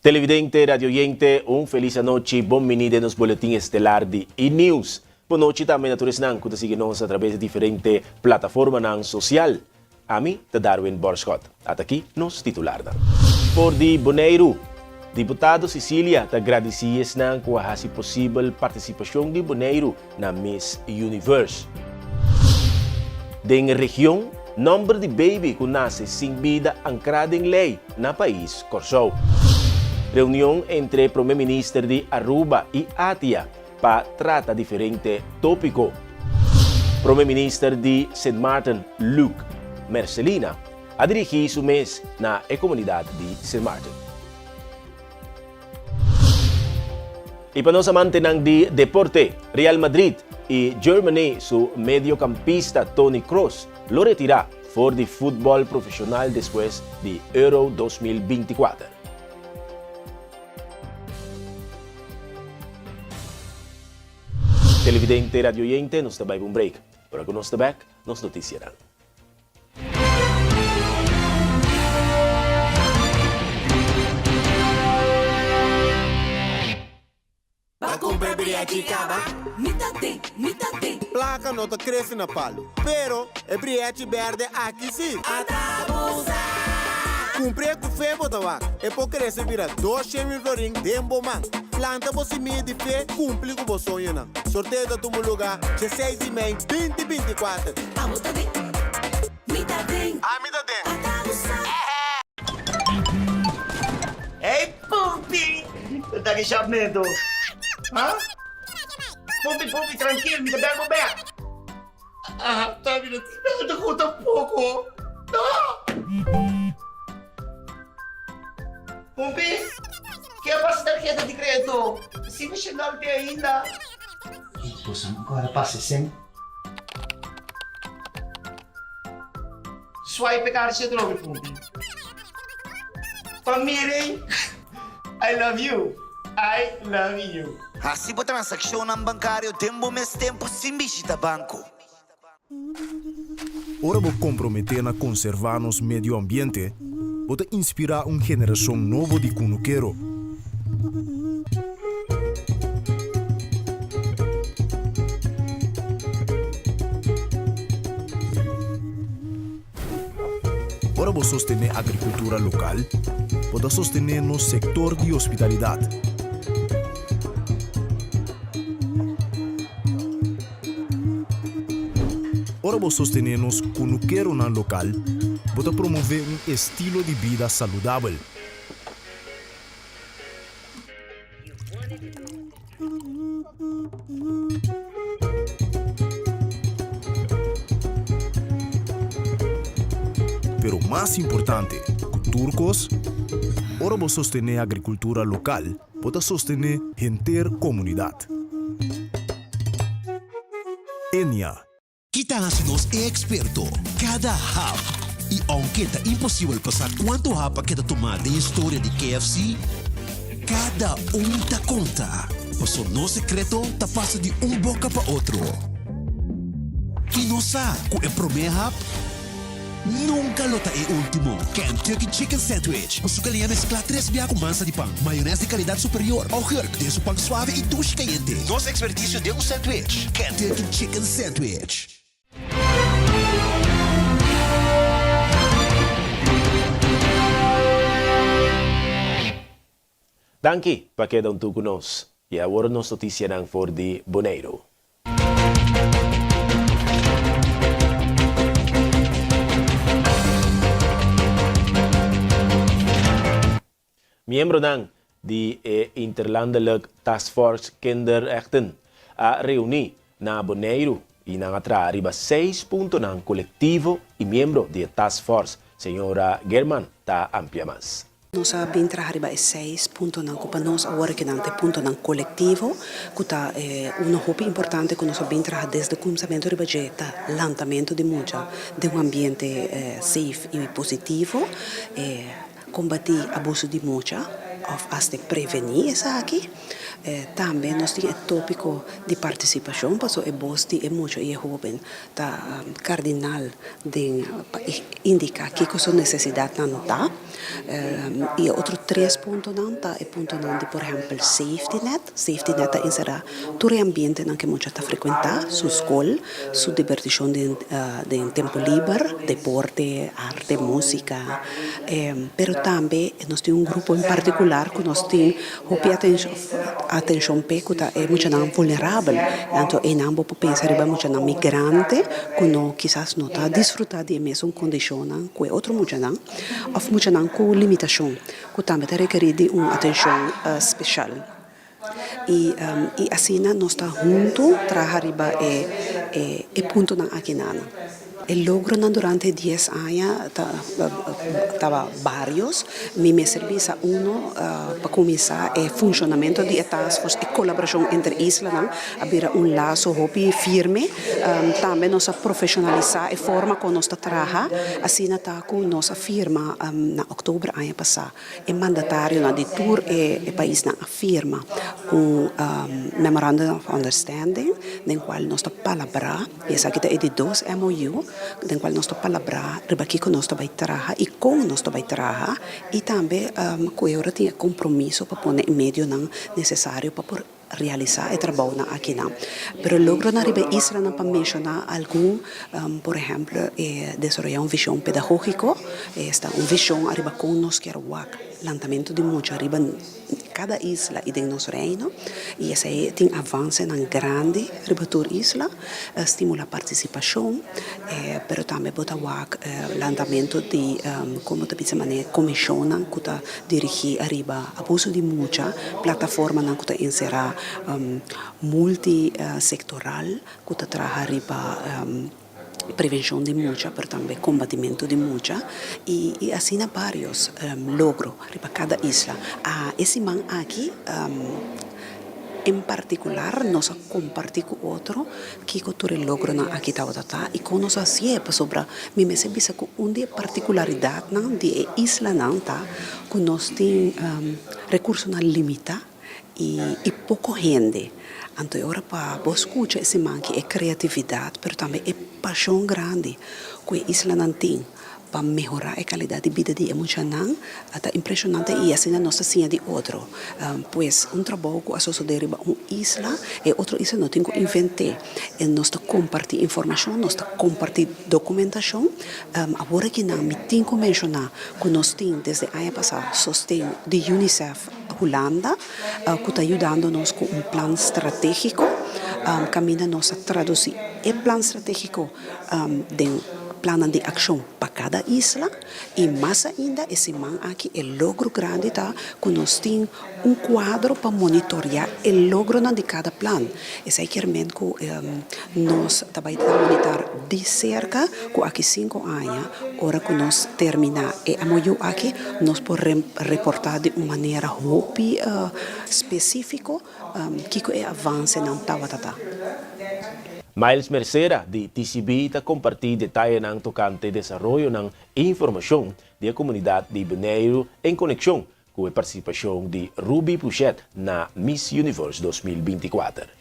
Televidente, radioyente, un felis anochi, bon bini den nos boletin estelar di E-News. Bon nochi tambe na tur esnan ku ta sigui nos a traves di diferente plataformanan sosial. Ami ta Darwin Borschot. Ata aki nos titularnan. For di Boneiru, Diputado Cicilia ta gradisí esnan ku a hasi posibel partisipashon di Boneiru na Miss Universe. Den region, nòmber di baby ku nase sin bida ankrá den lei na pais Kòrsou. Reunion entre Prome Minister di Aruba i Atia pa trata diferente tópiko. Prome Minister di Sint Maarten Luc Mercelina a dirigí su mes na e komunidat di Sint Maarten. I pa nos amantenan di deporte, Real Madrid i Germany su mediokampista Toni Kroos lo retirá for di futbòl profeshonal despues di Euro 2024. Televidente, radioyente, nos ta bai pa un break. Ora ku nos ta bek, nos notisianan. Ba kumpra briachi kaba? Mi ta den, mi ta den. Plaka no ta krese na palu, pero e briachi berde aki si. Ata busa! Kumpr'é ku fe bo ta wak, e por krese bira 200.000 florin den bo man. Planta bo simia di fe, kumpli ku bo soñonan. Sorteo ta tuma lugá djeseis di mei 2024. Abo ta den, mi ta den. Ami ta den. Ata busa! Hey Pumpi! Bo ta ki shapmento? Ha? Pumpi, Pumpi, trankil, mi ta bel bo bek. Ah, ta mi no tin nada ku tampoko. No! Pumpi, ke a pasa tarheta di kredito? Si mi shendal te ainda. Ki boso ankora pasa esen? Swipe e karchi atrobe Pumpi. Pa miren I love you, I love you. Hasi bo transakshonnan bankario den bo mes tempu sin bishita banko. Ora bo komprometé na konservá nos medio ambiente, bo ta inspirá un generashon nobo di kunukero. Ora bo sostené agrikultura lokal, bo ta sostené nos sektor di hospitalidat. Ora bo sostené nos kunukeronan lokal, bo ta promové un estilo di bida saludabel. Pero mas importante ku tur kos, ora bo sostené agrikultura lokal, bo ta sostené henter komunidat. Enia. Ki ta hasi nos e eksperto? Kada hap! I ounke ta imposibel pa sa kuantu hap a keda tumá den historia di KFC, kada un ta konta, paso nos sekreto ta pasa di un boka pa otro. I nos sa ku e promé hap nunka lo ta e último. Kentucky Chicken Sandwich ku su galiña mesklá tres bia ku mansa di pan, mayones di kalidat superior, augurk den su pan suave i dushi kayente. Nos ekspertisio den un sandwich. Kentucky Chicken Sandwich. Danki pa keda un tu ku nos. I awor nos notisianan for di Boneiru. Miembronan di e Interlandelijk Taskforce Kinderrechten a reuní na Boneiru i nan a traha riba seis puntonan kolektivo i miembro di e taskforce, señora Geerman ta amplia mas. Nos a bin traha riba e seis puntonan ku pa nos awor ke nan ta e puntonan kolektivo ku ta uno hopi importante ku nos a bin traha desde kuminsamentu riba dje ta lantamentu di mucha den un ambiente safe i positivo, kombatí abuso di mucha òf asta prevení esaki. Tambe nos tin e tópiko di partisipashon, paso e bos di e mucha i e hóben ta kardinal den pa indiká kiko su nesesidatnan ta. I e otro tres puntonan ta e puntonan di por ehèmpel safety net. Safety net ta enserá tur e ambientenan ku e mucha ta frekuentá, su skol, su dibertishon den den tempu liber, deporte, arte, músika. Pero tambe nos tin un grupo en partikular ku nos tin hopi atenshon p'e ku ta e muchanan vulnerabel. Anto einan bo por pensa riba e muchanan migrante ku no kisas no ta disfrutá di e mesun kondishonnan ku e otro muchanan òf muchanan ku limitashon ku tambe ta rekerí di un atenshon speshal. I i asina nos ta huntu traha riba e e puntonan akinan. E logronan durante e dies aña ta taba barios. Mi mester bisa uno pa kuminsá e funshonamentu di e taskforce, e kolaborashon entre islanan a bira un laso hopi firme. Tambe nos a profeshonalisá e forma kon nos ta traha. Asina ta ku nos a firma na òktober aña pasá. E mandatarionan di tur e paisnan a firma un Memorandum of Understanding den cual nos ta palabrá, y esaki ta e di dos MOU, den cual nos ta palabrá riba kico nos ta bay traha y con nos ta bay traha y tambe cu e ora tin e compromiso pa pone e medionan necesario pa por realisá e trabounan akinan. Pero logronan riba e islanan pa menshoná algun, por ehèmpel e desaroyá un vishon pedagógiko, esta un vishon ariba kon nos kier wak lantamentu di mucha riba kada isla i den nos reino, i esei tin avansenan grandi riba tur isla, stimulá partisipashon, pero tambe bo ta wak lantamentu di komo ta bisa manera komishonnan ku ta dirigí ariba abuso di mucha, plataformanan ku ta enserá multisektoral ku ta traha riba prevenshon di mucha pero tambe kombatimentu di mucha i asina vários logro riba kada isla. E siman aki en partikular nos a kompartí ku otro kiko tur e logronan aki tabata ta i kon nos a hasié pasobra mi mester bisa ku un di e partikularidatnan di e islanan ta ku nos tin rekursonan limitá i poko hende. Anto e ora pa bo skucha e siman ki e kreatividat pero tambe e pashon grandi ku e islanan tin pa mehorá e kalidat di bida di e muchanan ta impreshonante i asina nos ta siña di otro. Pues un trabou ku a sosodé riba un isla, e otro isla no tin ku invent'é. Nos ta kompartí informashon, nos ta kompartí dokumentashon. Awor akinan mi tin ku menshoná ku nos tin desde aña pasá sosten di UNICEF Hulanda ku ta yudando nos ku un plan stratégiko kaminda nos a tradusí e plan stratégiko den plannan di akshon pa kada isla i mas ainda e siman aki e logro grandi ta ku nos tin un kuadro pa monitoreá e logronan di kada plan. Esei kier men ku nos ta bai ta monitor di serka ku aki sinku aña ora ku nos terminá e MOU aki nos por reportá di un manera hopi spesífiko kiko e avansenan tabata ta. Miles Mercera di TCB ta kompartí detayenan tokante desaroyonan i informashon di e komunidat di Boneiru en konekshon ku e partisipashon di Ruby Pouchet na Miss Universe 2024.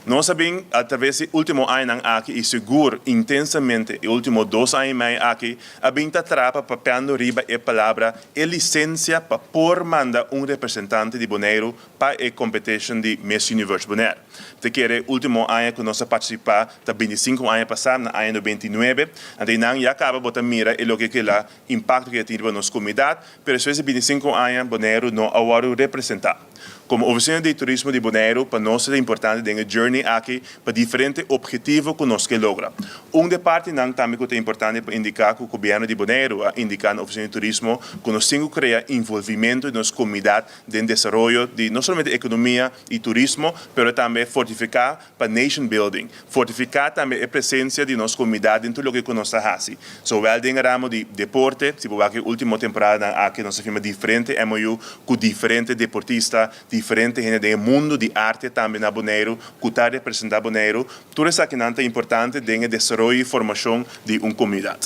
Nos a bin a traves di ultimo añanan aki y sigur intensamente e ultimo dos aña y mei aki a bin ta trapa papiando riba e palabra e licencia pa por manda un representante di Boneiru pa e competition di Miss Universe Bonaire. Ta kere ultimo aña cu nos a participa ta binticinco aña pasa na aña 99, anto eynan ya caba bo ta mira e loke cu el a impacto cu e tin riba nos comunidad, pero despues di binticinco aña Boneiru no a wordo representa. Como Oficina di Turismo di Boneiru pa nos ta importante den e journey aki pa diferente obhetivo cu nos ke logra. Un di e partinan tambe cu ta importante pa indica cu Gobierno di Boneiru a indica na Oficina di Turismo cu nos tin cu crea involvimento di nos comunidad den desaroyo di no solamente economia y turismo pero tambe fortifica pa nation building, fortifica tambe e presencia di nos comunidad den tur loke cu nos ta haci, zowel den e ramo di deporte, si bo wak e ultimo temporadanan aki nos a firma diferente MOU cu diferente deportista, diferente hende den e mundo di arte tambe na Boneiru cu ta representa Boneiru, tur esakinan ta importante den e desaroyo y formacion di un comunidad.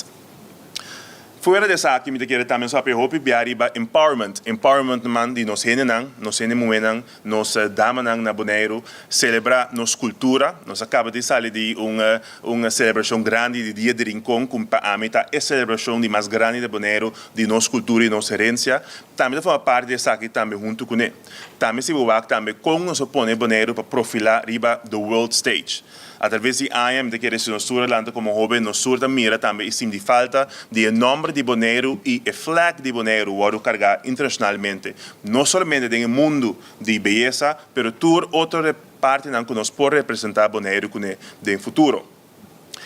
Fuera di esaki mi ta kere tambe nos papia hopi bia riba empowerment, empowerment man di nos hendenan, nos hende muhénan, nos damanan na Boneiru, selebrá nos kultura. Nos a kaba di sali di un un selebrashon grandi di Dia di Rincon ku pa ami ta e selebrashon di mas grandi na Boneiru di nos kultura i nos herensia. Tambe ta forma parti di esaki tambe huntu kuné. Tambe si bo wak tambe kon nos a pone Boneiru pa profilá riba the world stage. Atraves di aña mi ta kere si nos tur a lanta komo hoben nos tur ta mira tambe i sinti falta di e nòmber di Boneiru i e flag di Boneiru wòrdu kargá internashonalmente. No solamente den e mundu di beyesa pero tur otro partinan ku nos por representá Boneiru kuné den futuro.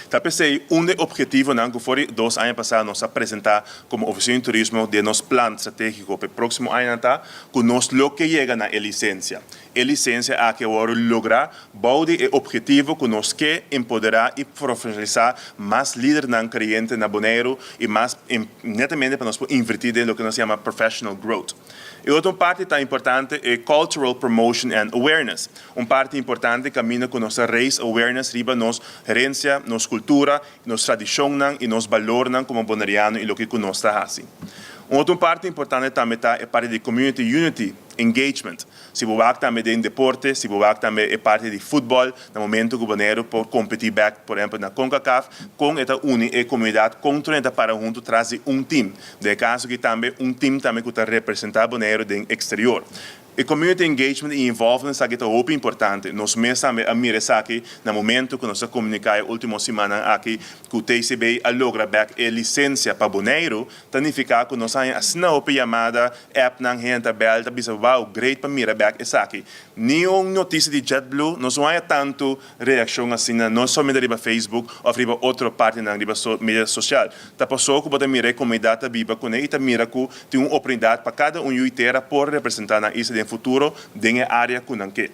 Ta p'esei un di e obhetivonan ku for di dos aña pasá nos a presentá komo Ofisina di Turismo den nos plan stratégiko pa e próksimo añanan ta ku nos lo ke yega na e lisensia. E lisensia aki a wòrdu lográ bou di e obhetivo ku nos ke empoderá i profeshonalisá mas lidernan kreyente na Boneiru i mas netamente pa nos por invertí den loke nos yama professional growth. E otro parti ta importante e cultural promotion and awareness. Un parti importante kaminda ku nos ta raise awareness riba nos herensia, nos kultura, nos tradishonnan i nos balornan komo boneriano i loke ku nos ta hasi. Un otro parti importante tambe ta e parti di community unity, engagement. Si bo wak tambe den deporte, si bo wak tambe e parti di futbòl, na momento ku Boneiru por kompetí bèk por ehèmpel na Concacaf, kon e ta uni e komunidat, kon tur hende ta para huntu tras di un tim. Den e kaso aki tambe un tim tambe ku ta representá Boneiru den eksterior. E community engagement y involvement esaki ta hopi importante. Nos mes tambe a mira esaki na momento cu nos a comunica e ultimo simannan aki cu TCB a logra bek e licencia pa Boneiru, ta nifica cu nos a haña asina hopi yamada, appnan, hende ta bel ta bisa wow, great pa mira bek esaki. Ni un noticia di JetBlue nos no haña tanto reaccion asina, no solamente riba Facebook of riba otro partinan riba media social. Ta paso ku bo ta mira e komunidat ta biba kuné i ta mira ku tin un oportunidat pa kada un yu i tera por representá nan isla den futuro den e área ku nan ke.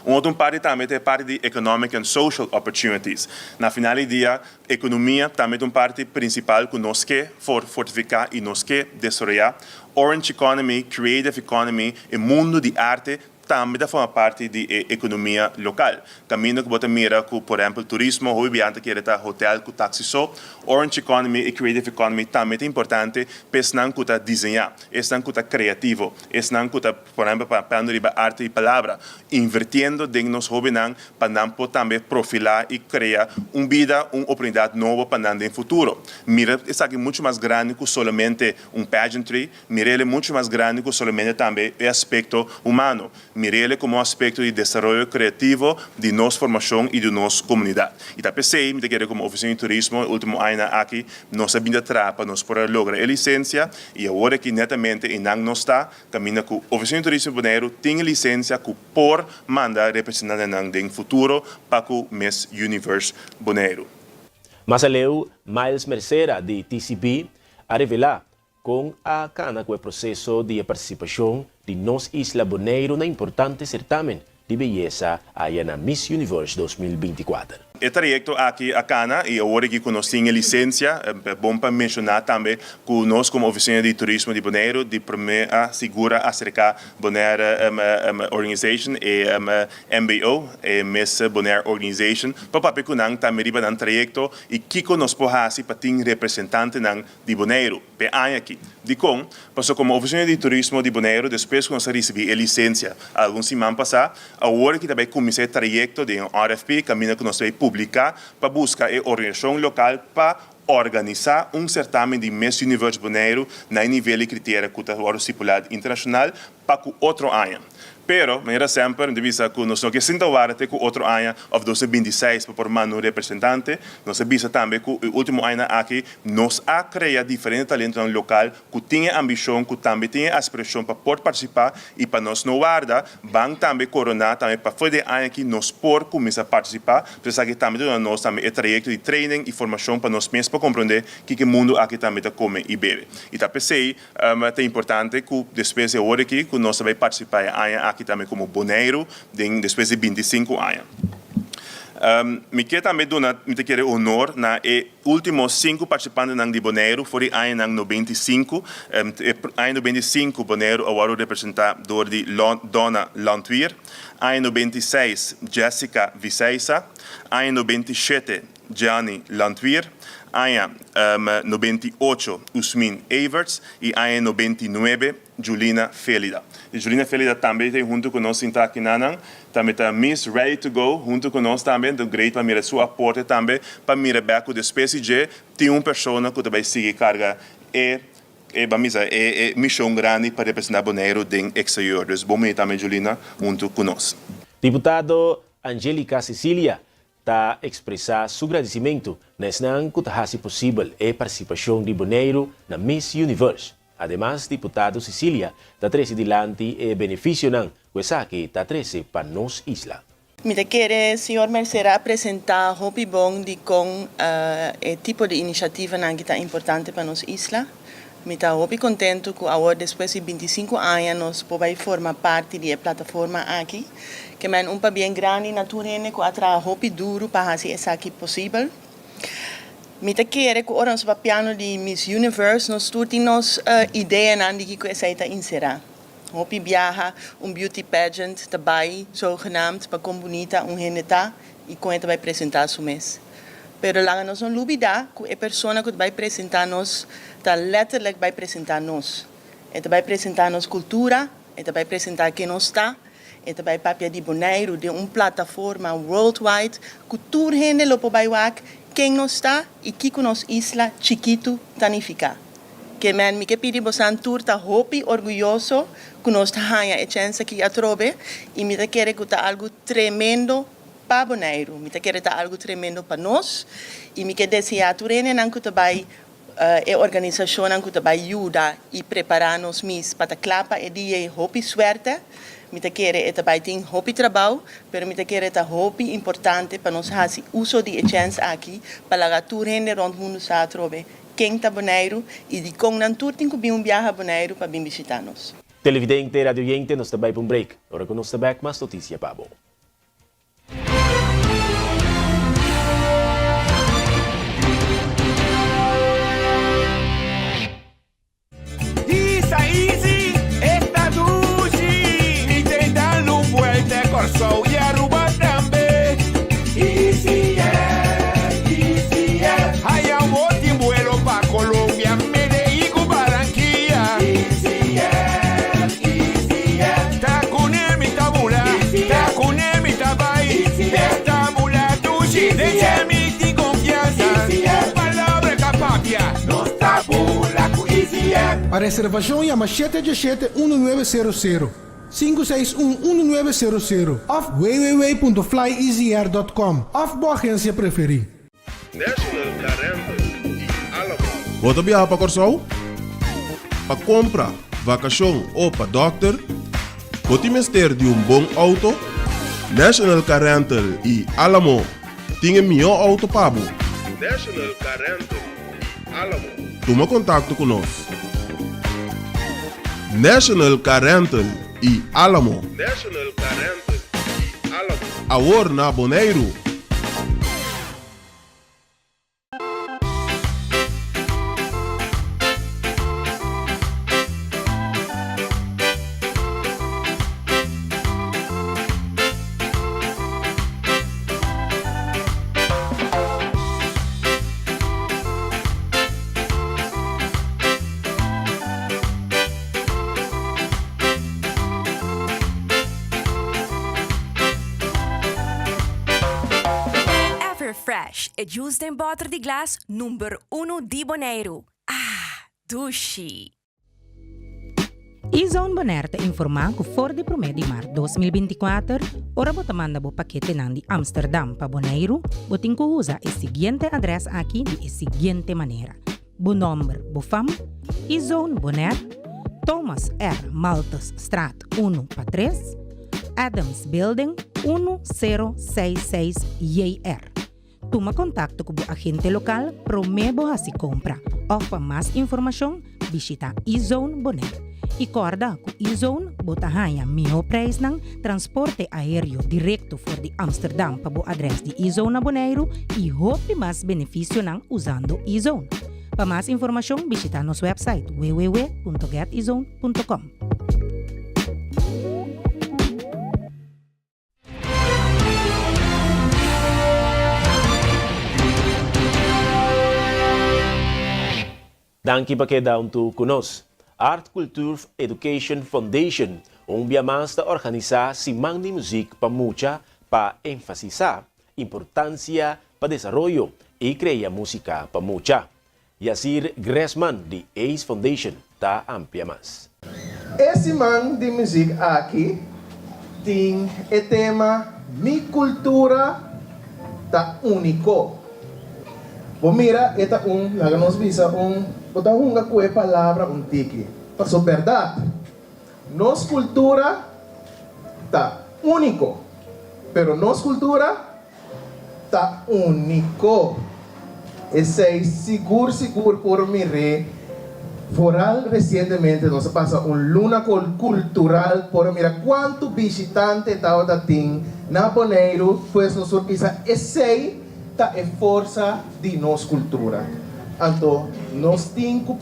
Un otro parti tambe ta e parti di economic and social opportunities. Na final di dia, ekonomia tambe ta un parti prinsipal ku nos ke for fortifiká i nos ke desaroyá. Orange economy, creative economy, e mundu di arte Tambe ta forma parti di e ekonomia lokal. Kaminda ku bo ta mira ku por ehèmpel turismo, hopi biaha ta kere ta hotel ku taksi so. Orange economy i creative economy tambe ta importante pa esnan ku ta diseñá, esnan ku ta kreativo, esnan ku ta por ehèmpel papiando riba arte di palabra, invertiendo den nos hóbennan pa nan por tambe profilá i krea un bida, un oportunidat nobo pa nan den futuro. Mira esaki muchu mas grandi ku solamente un pageantry, Mir'el e muchu mas grandi ku solamente tambe e aspekto humano. Mir'el e komo un aspekto di desaroyo kreativo di nos formashon i di nos komunidat. I ta p'esei mi ta kere komo Ofisina di Turismo e último añanan aki nos a bin ta traha pa nos por a logra e lisensia i awor aki netamente einan nos ta kaminda ku Ofisina di Turismo di Boneiru tin e lisensia ku por manda representantenan den futuro pa ku Miss Universe Boneiru. Mas aleu, Miles Mercera di TCB a revelá Kon a kana ku e proseso di e partisipashon di nos isla Boneiru na importante sertamen di beyesa aya na Miss Universe 2024? E trayekto aki a kana i awor aki ku nos tin e lisensia, ta bon pa menshoná tambe ku nos komo Ofisina di Turismo di Boneiru di promé a sigura aserká Bonaire Organization, e MBO, e Miss Bonaire Organization, pa papia ku nan tambe riba nan trayekto i kiko nos por hasi pa tin representantenan di Boneiru p'e aña aki. Dikon? Pasobra komo Ofisina di Turismo di Boneiru despues ku nos a risibí e lisensia algun siman pasá, awor aki ta bai kuminsá e trayekto den un RFP kaminda ku nos ta bai publiká pa buska e organisashon lokal pa organisá un sertamen di Miss Universe Boneiru na e nivel i kriteria ku ta wòrdu stipulá internashonal pa ku otro aña. Pero, manera semper, mi ta bisa ku nos no ke sinta wara te ku otro aña òf 2026 pa por manda un representante. Nos a bisa tambe ku e último añanan aki nos a krea diferente talentonan lokal ku tin e ambishon, ku tambe tin e aspirashon pa por partisipá i pa nos no warda, ban tambe koroná tambe pa for di e aña aki nos por kuminsá partisipá. Pues esaki tambe ta duna nos tambe e trayekto di training i formashon pa nos mes por komprondé kiko e mundu aki tambe ta kome i bebe. I ta p'esei Ta importante ku despues di awor aki ku nos ta bai partisipá e aña aki tambe komo Boneiru den despues di 25 aña. Mi ke tambe duna, mi ta kere honor na e ultimo sinku partisipantenan di Boneiru for di añanan 95. E aña 95 Boneiru a wòrdu representá dor di Donna Landweer, aña 96 Jessica Viseisa, aña 97 Gianni Landweer, aña 98 Usmin Everts i aña 99 Julina Felida. I Julina Felida tambe ta huntu ku nos sinta aki nanan. Tambe ta Miss Ready to Go huntu ku nos tambe. Ta great pa mira su aporte tambe pa mira bek ku despues di dje tin un persona ku ta bai sigui karga e e ban bisa e e mishon grandi pa representa Boneiru den eksterior. Dus bon bini tambe Julina huntu ku nos. Diputado Anjelica Cecilia ta ekspresá su gradisimentu na esnan ku ta hasi posibel e partisipashon di Boneiru na Miss Universe. Ademas, diputado Cecilia ta trese dilanti e benefisionan ku esaki ta trese pa nos isla. Mi ta kere señor Mercera a presenta hopi bon di con e tipo di iniciativanan ki ta importante pa nos isla. Mi ta hopi contento cu awor despues di 25 aña nos por bay forma parti di e plataforma aki. Ke men un pabien grandi na tur hende cu a traha hopi duro pa haci esaki posibel. Mi ta kere cu ora nos ta papiando di Miss Universe nos tur tin nos ideanan di kico esey ta encera. Hopi biaha un beauty pageant ta bay zogenaamd pa con bunita un hende ta y con e ta bay presenta su mes. Pero laga nos no lubida cu e persona cu ta bay presenta nos ta letterlijk bay presenta nos. E ta bay presenta nos cultura, e ta bay presenta ken nos ta, e ta bay papia di Boneiru den un plataforma worldwide cu tur hende lo por bay wak ken nos ta y kico nos isla chikitu ta nifica. Ke men mi ke pidi bosan tur ta hopi orguyoso ku nos ta haña e chèns aki atrobe i mi ta kere ku ta algu tremendo pa Boneiru. Mi ta kere ta algu tremendo pa nos i mi ke deseá tur hendenan ku ta bai e organisashonnan ku ta bai yuda i prepará nos mis pa ta kla pa e dia ei hopi suerte. Mi ta kere e ta bai tin hopi trabou pero mi ta kere ta hopi importante pa nos hasi uso di e chèns aki pa laga tur hende rònt mundu sa atrobe Ken ta Boneiru i dikon nan tur tin ku bin un biaha Boneiru pa bin bishitá nos? Televidente, radioyente, nos ta bai pa un break. Ora ku nos ta bek, mas notisia pa bo. Isa easy, esta dushi. Mi ta dal un buelta Kòrsou i Aruba tambe. Easy Air, Easy Air. Haya bo tin buelo pa Colombia, Medellín ku Barranquilla. Easy Air, Easy Air. Ta kuné mi ta bula, ta kuné mi ta bai. Esta bula dushi, den dje mi tin konfiansa. Un palabra ta papia. Nos ta bula ku Easy Air. Pa reservashon yama shete djeshete unu nuebe sero sero, sinku seis un unu nuebe sero sero òf www.flyeasyair dòt kòm òf bo agensia preferí. National Car Rental i Alamo. Bo ta biaha pa Kòrsou? Pa kompra, vakashon o pa dòkter? Bo tin mester di un bon outo? National Car Rental i Alamo tin e mihó outo pa bo. National Car Rental i Alamo. Tuma kontakto ku nos. National Car Rental i Alamo. National Car Rental i Alamo. Awor na Boneiru. Everfresh, e juice den bòter di glas number uno di Boneiru. Ah, dushi! E-Zone Bonaire ta informá ku for di promé di mart 2024, ora bo ta manda bo paketenan di Amsterdam pa Boneiru, bo tin ku usa e siguiente adrès aki di e siguiente manera, Bo nòmber, bo fam, E-Zone Bonaire, Thomas R. Malthus Straat unu pa tres, Adams Building unu sero seis seis JR. Tuma kontakto ku bo agente lokal promé bo hasi kompra òf pa mas informashon bishita eZone Bonaire. I kòrda ku E-Zone bo ta haña mihó preisnan, transporte aéreo direkto for di Amsterdam pa bo adrès di E-Zone na Boneiru i hopi mas benefisionan usando E-Zone. Pa mas informashon bishitá nos wèpsait www.getezone.com. Danki pa keda huntu ku nos. Art Cultuur Education Foundation un bia mas ta organisá Siman di Muzik pa Mucha pa enfasisá importansia pa desaroyo i krea músika pa mucha. Yasir Gressman di ace Foundation ta amplia mas. E siman di muzik aki tin e tema Mi kultura ta úniko. Bo mira e ta un, laga nos bisa un, bo ta hunga ku e palabra un tiki. Paso bèrdat, nos kultura ta úniko, pero nos kultura Ta úniko. Esei sigur sigur por mir'é. Foral resientemente nos a pasa un luna kultural por a mira kuantu bishitante tabata tin na Boneiru, pues nos por bisa esei ta e forsa di nos kultura. Anto nos tin ku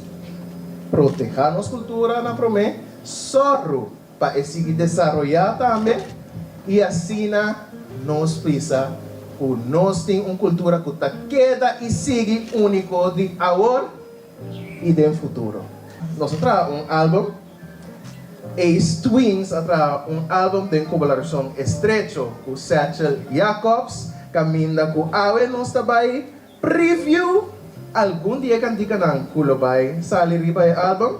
protehá nos kultura na promé, sòru pa e sigui desaroyá tambe i asina nos bisa ku nos tin un kultura ku ta keda i sigui úniko di awor i den futuro. Nos a traha un álbum, Ace Twins a traha un álbum den kobolarashon estrecho ku Satchel Jacobs, kaminda ku awe nos ta bai Preview algun di e kantikanan ku lo bai sali riba e album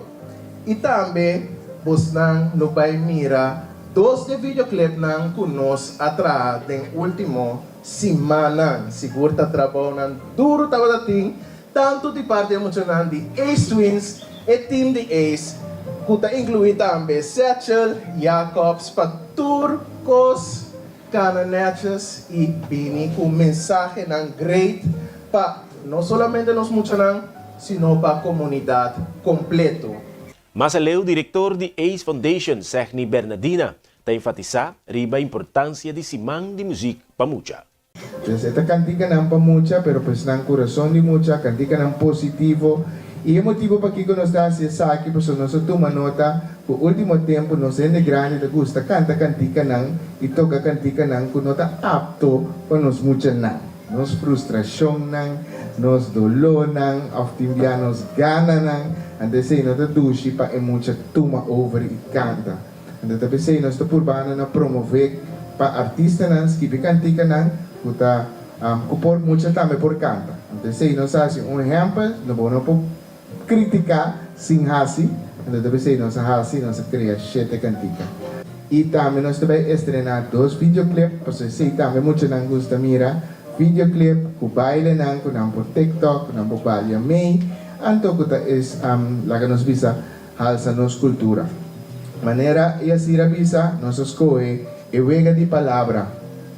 i tambe bosnan lo bai mira dos di e videoclipnan ku nos a traha den ultimo simannan. Sigur ta trabounan duru tabata tin tantu di parti e muchanan di Ace Twins, e team di Ace ku ta inkluí tambe Satchel Jacobs pa tur kos Kana netjes i bini ku mensahenan great pa no solamente nos muchanan, sino pa komunidat kompleto. Mas aleu direktor di ace Foundation, Segni Bernadina, ta enfatisá riba importansia di siman di muzik pa mucha. Pues e ta kantikanan pa mucha, pero pues nan kurason di mucha, kantikanan positivo. I e motibu pakiko nos ta hasi esaki, pasobra nos a tuma nota ku último tempu nos hende grandi ta gusta kanta kantikanan i toka kantikanan ku no ta apto pa nos muchanan. Nos frustrashonnan, nos dolónan òf tin bia nos gananan, anto esei no ta dushi pa e mucha tuma over i kanta. Anto ta p'esei nos ta purbando na promové pa artistanan skibi kantikanan ku ta ku por mucha tambe por kanta. Anto esei nos a hasi un ehèmpel, no bo no por kritiká sin hasi, anto ta p'esei nos a hasi, nos a krea shete kantika. I tambe nos ta bai estrená dos videoclip, pasobra esei tambe muchanan gusta mira, videoclip ku bailenan ku nan por tiktok, ku nan por balia mei, anto ku ta es laga nos bisa Halsa nos kultura. Manera Yasir a bisa, nos a skohe e wega di palabra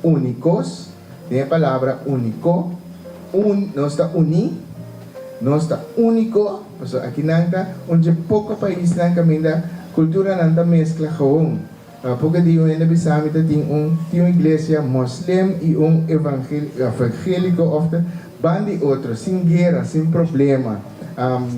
unikos, den e palabra uniko, un, nos ta uní, nos ta úniko, pasobra aki nan ta un dje poko paisnan kaminda kulturanan ta meskla gewoon. Poko di un hende bisa mi ta tin un tin un iglesia moslim i un evangéliko òf ta ban di otro sin guera sin problema.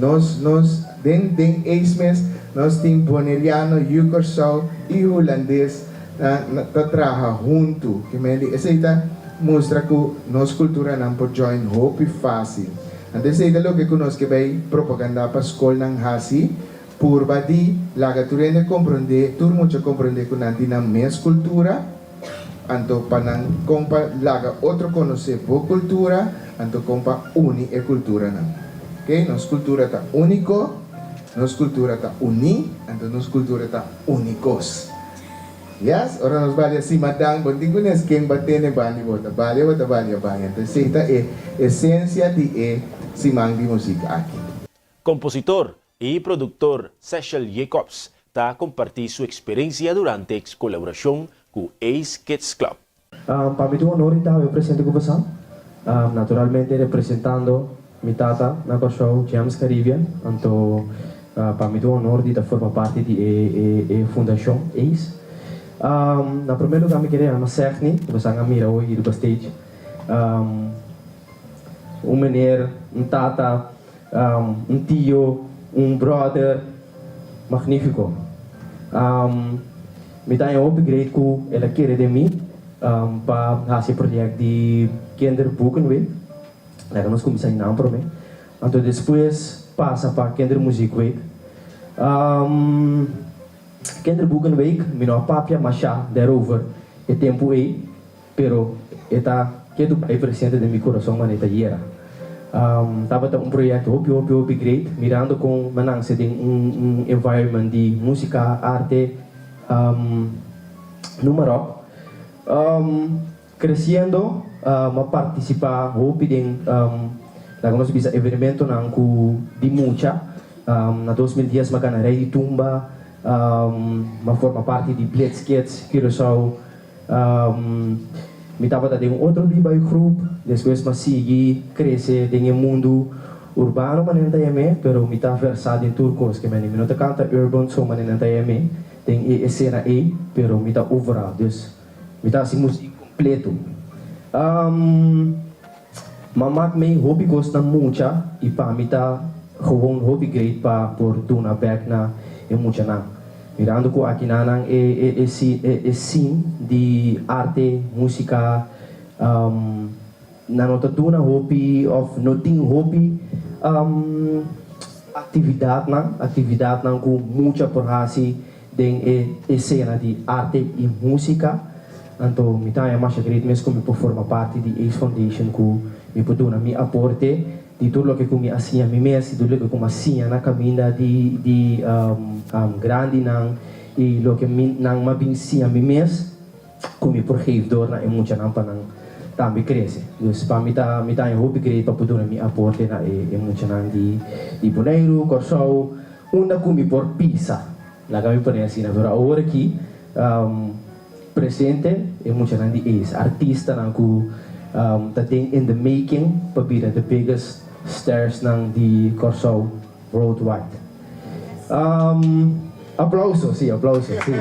Nos nos den den eis mes nos tin boneriano, yu Kòrsou i hulandes ta traha huntu. Kimendi esei ta mustra ku nos kulturanan por join hopi fásil. Anto esei ta loke ku nos ke bai propagandá pa skolnan hasi. Purba di laga tur hende komprondé, tur mucha komprondé ku nan tin nan mes kultura, anto pa nan kon pa laga otro konosé bo kultura, anto kon pa uni e kulturanan. Oke, nos kultura ta úniko, nos kultura ta uní, anto nos kultura ta únikos. Yes, ora nos balia simadan, bo tin ku nes ken ba tene bandi bo ta balia, bo ta balia bai. Anto esei ta e esensia di e siman di musik aki. Kompositor i produktor Sechel Jacobs ta kompartí su eksperensia durante e kolaborashon ku Ace Kids Club. Pa mi ta un honor di ta hawe presente ku bosan, naturalmente representando mi tata na Kòrsou, James Caribbean. Anto. Pa mi ta un honor di ta forma parti di e e fundashon ACE. Na prome lugar mi kere yama Segni, ku boso a mira hoy riba stage. Un meneer, un tata, un tio, un brother, magnifico. Mi ta haña hopi great ku el a kere den mi pa hasi e project di Kinderboekenweek. Laga nos kuminsá einan prome. Anto despues pasa pa Kindermuziekweek. Kinderboekenweek mi no a papia mashá daarover e tempu ei, pero e ta ketu bai presente den mi kurason manera ta yera. Tabata un proyekto hopi hopi hopi great, mirando kon mi a nanse den un environment di músika, arte, noem maar op. Creciendo m'a participa hopi den laga nos bisa evenementonan cu di mucha. Na 2010 m'a gana Rey di Tumba, m'a forma parti di Blitz Kids Curaçao, mi tabata den un otro B-boy groep, despues m'a sigui crece den e mundu urbano manera nan ta yam'e, pero mi ta versa den tur cos, ke mende mi no ta canta urban so manera nan ta yam'e den e escena ey, pero mi ta overal, dus. Mi ta hasi muzik kompleto. Ma mak mei hopi kos na mucha i pa mi ta gewoon hopi great pa por duna bek na e muchanan. Mirando ku akinanan e e e scene di arte, musika, nan no ta duna hopi of no tin hopi aktividatnan, aktividatnan ku mucha por hasi. Den e esena di arte i músika, anto mi ta haña masha great mes ku mi por forma parti di ace Foundation ku mi por duna mi aporte di tur loke ku mi a siña mi mes, di tur loke ku mi a siña na kaminda di di grandinan i loke mi nan a bin siña mi mes ku mi por geef door na e muchanan pa nan tambe krese. Dus pa mi ta mi ta haña hopi great pa por duna mi aporte na e muchanan di di Boneiru, Kòrsou, Unda ku mi por pisa? Laga mi pone asina, pero awor aki presente e muchanan di ace, artistanan ku ta den in the making pa bira the biggest starsnan di Kòrsou worldwide. Aplauso, si, aplauso, si.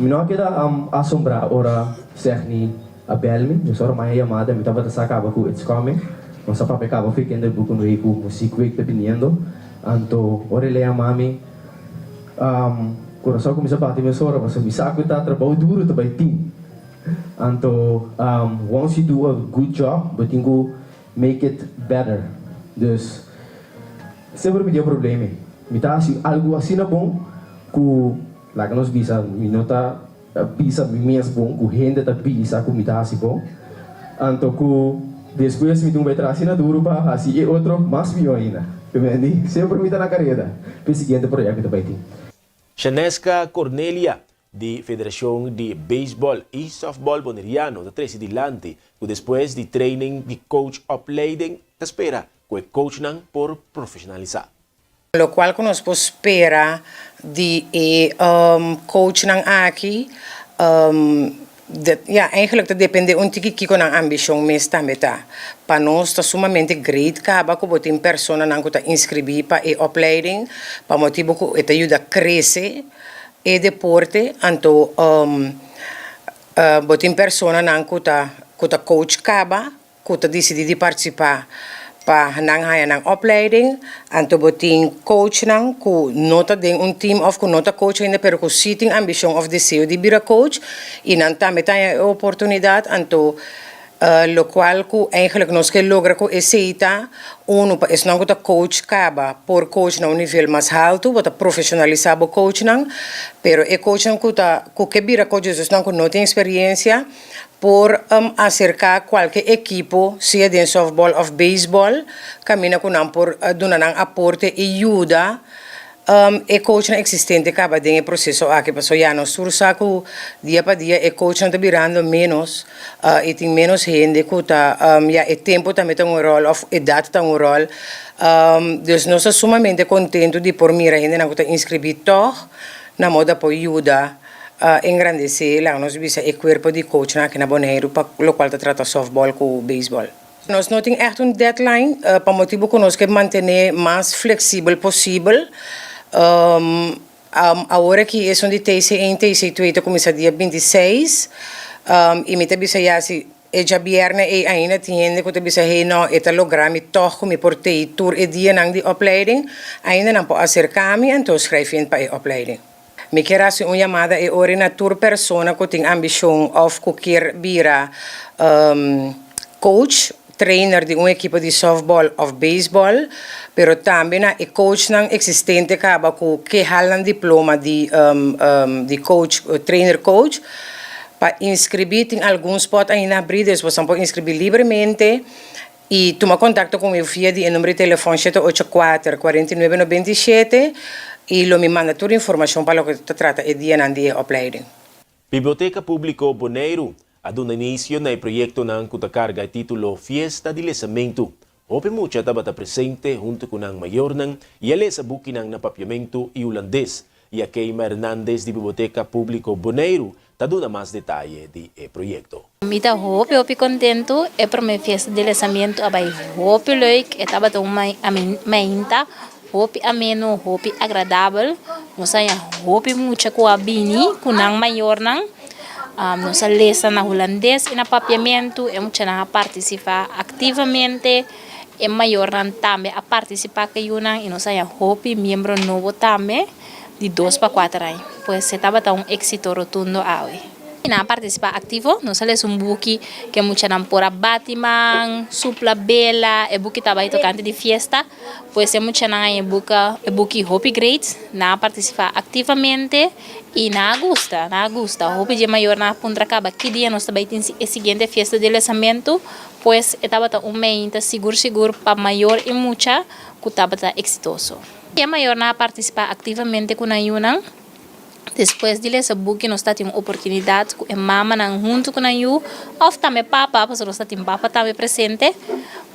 Mi no a keda asombrá ora Segni A bel mi, nos ora maya yamada mi tabata sa caba cu it's coming, nos a papia caba fi Kinderboekenweek cu Muziekweek ta biniendo, anto ora el a yama mi, curason a cuminsa bati mesora pasobra mi sa cu ta trabou duro ta bay tin, anto once you do a good job bo tin cu make it better, dus semper mi tin e problema ey, mi ta haci algo asina bon cu laga nos bisa mi no ta. Ta bisa mi mes bon ku hende ta bisa ku mi ta hasi bon, anto ku despues mi tin ku bai traha asina duru pa hasi e otro mas mihó ainda. Mendi, semper mi ta na kareda pa e siguiente proyekto ku ta bai tin. Shaneska Cornelia di Federashon di Beisbòl i Sòftbòl Boneriano ta trese dilanti ku despues di training di coach opleiding ta spera ku e coachnan por profeshonalisá. Locual cu nos por spera di e coachnan aki, ya, eigenlijk ta depende un tiki kico nan ambicion mes tambe ta. Pa nos ta sumamente great caba cu bo tin personanan cu ta inscribi pa e opleiding, pa motibo cu e ta yuda crece e deporte, anto bo tin personanan cu ta cu ta coach caba ku ta disidí di partisipá pa nan haña nan opleiding, anto bo tin coachnan ku no ta den un team òf ku no ta coach ainda pero ku sí tin ambishon òf deseo di bira coach i nan tambe ta haña e oportunidat, anto lokual ku eigenlijk nos ke logra ku esei ta, unu pa esnan ku ta coach kaba por coach na un nivel mas haltu, bo ta profeshonalisá bo coachnan, pero e coachnan ku ta ku ke bira coach, esnan ku no tin eksperiencia, Por aserká kualke ekipo, sea den sòftbòl òf beisbòl, kaminda ku nan por duna nan aporte i yuda e coachnan eksistente kaba den e proseso aki. Pasobra ya nos tur sa ku dia pa dia e coachnan ta birando ménos i tin ménos hende ku ta, ya e tempu tambe ta un ròl òf edat ta un ròl. Dus nos ta sumamente kontentu di por mira hendenan ku ta inskribí tòg na moda por yuda. A engrandesé, laga nos bisa, e kuerpo di coachnan aki na Boneiru pa lokual ta trata sòftbòl ku beisbòl. Nos no tin ègt un deadline pa motibu ku nos ke mantené mas fleksibel posibel. Awor aki esun di TC un, TC twee ta kuminsá dia 26 i mi ta bisa ya si e djabièrnè ei ainda tin hende ku ta bisa hey no e ta logra mi tòg ku mi por tei tur e dianan di opleiding, ainda nan por aserká mi anto schrijf in pa e opleiding. Mi kier hasi un yamada e ora na tur persona ku tin ambishon òf ku kier bira coach, trainer di un ekipo di softball òf baseball, pero tambe na e coachnan eksistente kaba ku ke hal nan diploma di di coach, trainer coach, pa inskribí. Tin algun spòt ainda abrí, dus boso por inskribí libremente i tuma kontakto ku mi via di e number di telefòn 784 49 97 i lo mi manda tur informashon pa loke ta trata e dianan di e opleiding. Biblioteka Públiko Boneiru a duna inisio na e proyektonan ku ta karga e título Fiesta di Lesamentu. Hopi mucha tabata presente huntu ku nan mayornan i a lesa bukinan na papiamentu i hulandes. Yakeima Hernandez di Biblioteka Públiko Boneiru ta duna mas detaye di e proyekto. Mi ta hopi hopi kontentu, e prome fiesta di lesamentu a bai hopi leuk, e tabata un mainta hopi ameno, hopi agradabel, nos a haña hopi mucha ku a bini ku nan mayornan, nos a lesa na hulandes i na papiamentu, e muchanan a partisipá aktivamente, e mayornan tambe a partisipá ku e yunan i nos a haña hopi miembro nobo tambe. Di dos pa kuater aña. Pues e tabata un éksito rotundo awe. Nan a partisipá aktivo. Nos a lesa un buki ku e muchanan por a bati man, supla bela. E buki tabata tokante di fiesta. Pues e muchanan a haña e buki hopi great. Nan a partisipá aktivamente i nan a gusta, nan a gusta. Hopi di e mayornan a puntra kaba ki dia nos ta bai tin e siguiente fiesta di lesamentu. Pues e tabata un meinta sigur sigur pa mayor i mucha ku tabata eksitoso. E mayornan a partisipá aktivamente ku nan yunan. Despues di lesa buki nos ta tin un oportunidat ku e mamanan huntu ku nan yu òf tambe papa, pasobra nos ta tin papa tambe presente,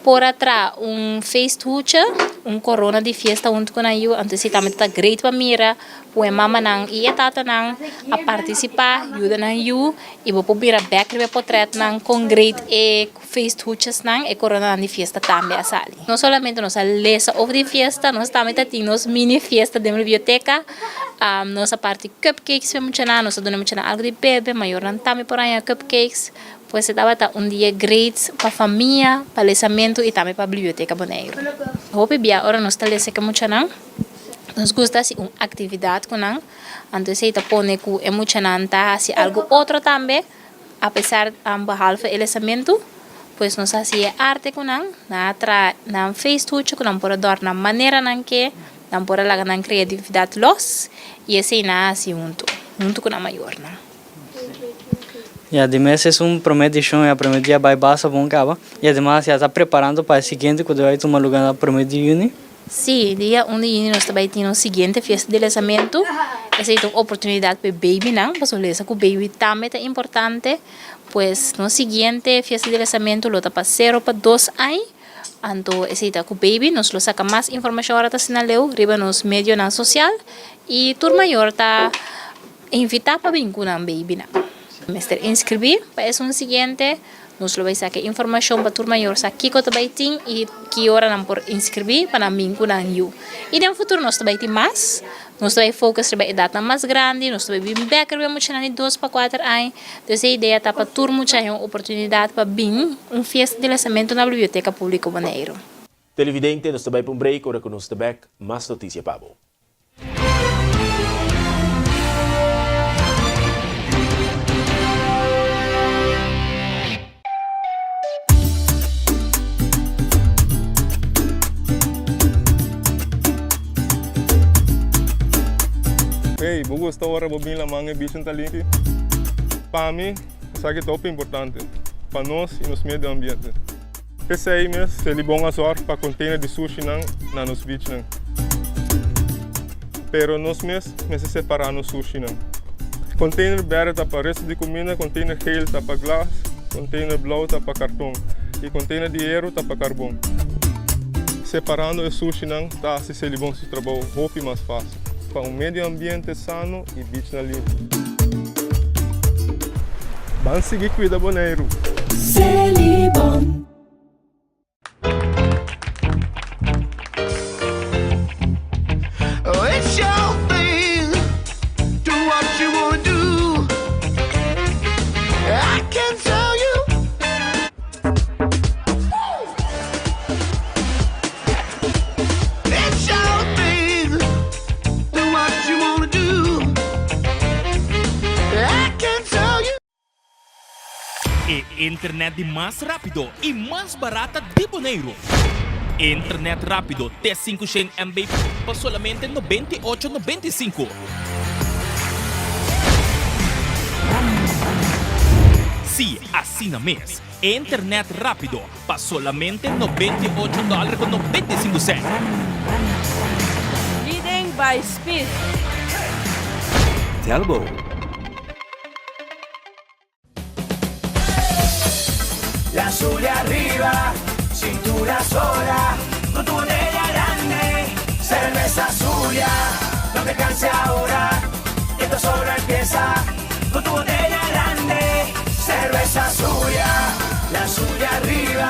por a traha un feesthoedje, un korona di fiesta huntu ku nan yu. Anto esei tambe ta great pa mira ku e mamanan i e tatanan a partisipá, yuda nan yu i bo por mira bèk riba e potrètnan kon great e Feesthoedjesnan, e coronanan di fiesta tambe a sali. No solamente nos a lesa over di fiesta, nos tambe ta tin nos mini fiesta den biblioteca. Nos a parti cupcakes pa e muchanan, nos a duna e muchanan algo di bebe, mayornan tambe por haña cupcakes. Pues e tabata un dia great pa famia, pa lesamento y tambe pa Biblioteca Boneiru. Hopi bia ora nos ta lesa ku e muchanan, nos gusta hasi un actividad cu nan, anto esey ta pone cu e muchanan ta hasi algo otro tambe. Apesar behalve e lesamentu, pues nos a hasi e arte ku nan, nan a traha nan feesthoedje ku nan por a dòrna manera nan ke, nan por a laga nan kreatividat los i esei nan a hasi huntu, huntu ku nan mayornan. Ya di mes es un prome edishon ya prome dia bai basta bon kaba y ademas ya ta preparando pa e siguiente ku ta bai tuma luga na prome di juni. Sí, dia un di juni nos ta bai tin nos siguiente fiesta di lesamentu. Esei ta un oportunidat pa e babynan, pasobra lesa ku baby tambe ta importante. Pues nos siguiente fiesta di lesamentu lo ta pa sero pa dos añ. Anto esei ta ku baby. Nos lo saka mas informashon ora ta asina leu riba nos medionan sosial i tur mayor ta invitá pa bin ku nan babynan. Mester inskribí pa esun siguiente. Nos lo bai saka e informashon pa tur mayor sa kiko ta bai tin i ki ora nan por inskribí pa nan bin ku nan yu. I den futuro nos ta bai tin mas. Nos ta bai focus riba edatnan mas grandi, nos ta bai bin bèk riba e muchanan di dos pa kuater aña. Entonces e idea ta pa tur mucha haña un oportunidat pa bin un fiesta di lasamentu na Biblioteka Públiko Boneiru. Televidente, nos ta bai pa un break, ora ku nos ta bèk, mas notisia pa bo. Hey, bo gusta ora bo bin laman e bichin ta limpi? Pa mi, esaki ta hopi importante pa nos y nos medio ambiente. P'esei mes, Selibon a zòrg pa container di sushinan na nos beachnan. Pero nos mes mester separá nos sushinan. Container berde ta pa resto di cuminda, container geel ta pa glas, container blou ta pa carton y container di heru ta pa carbon. Separando e sushinan ta haci Selibon su trabou hopi mas fácil pa un medio ambiente sano y beachnan limpi. Ban sigui cuida Boneiru! Selibon. E internet di mas rápido i mas barata di Boneiru. Internet rápido te 500 MB pa solamente 98 95. Sí, asina mes. Internet rápido pa solamente 98 dòler ku 95 sènt. Leading by speed. Telbo. La Zulia arriba, cintura sola, con tu botella grande, cerveza Zulia, no te canses ahora, que esto solo empieza, con tu botella grande, cerveza Zulia, la Zulia arriba,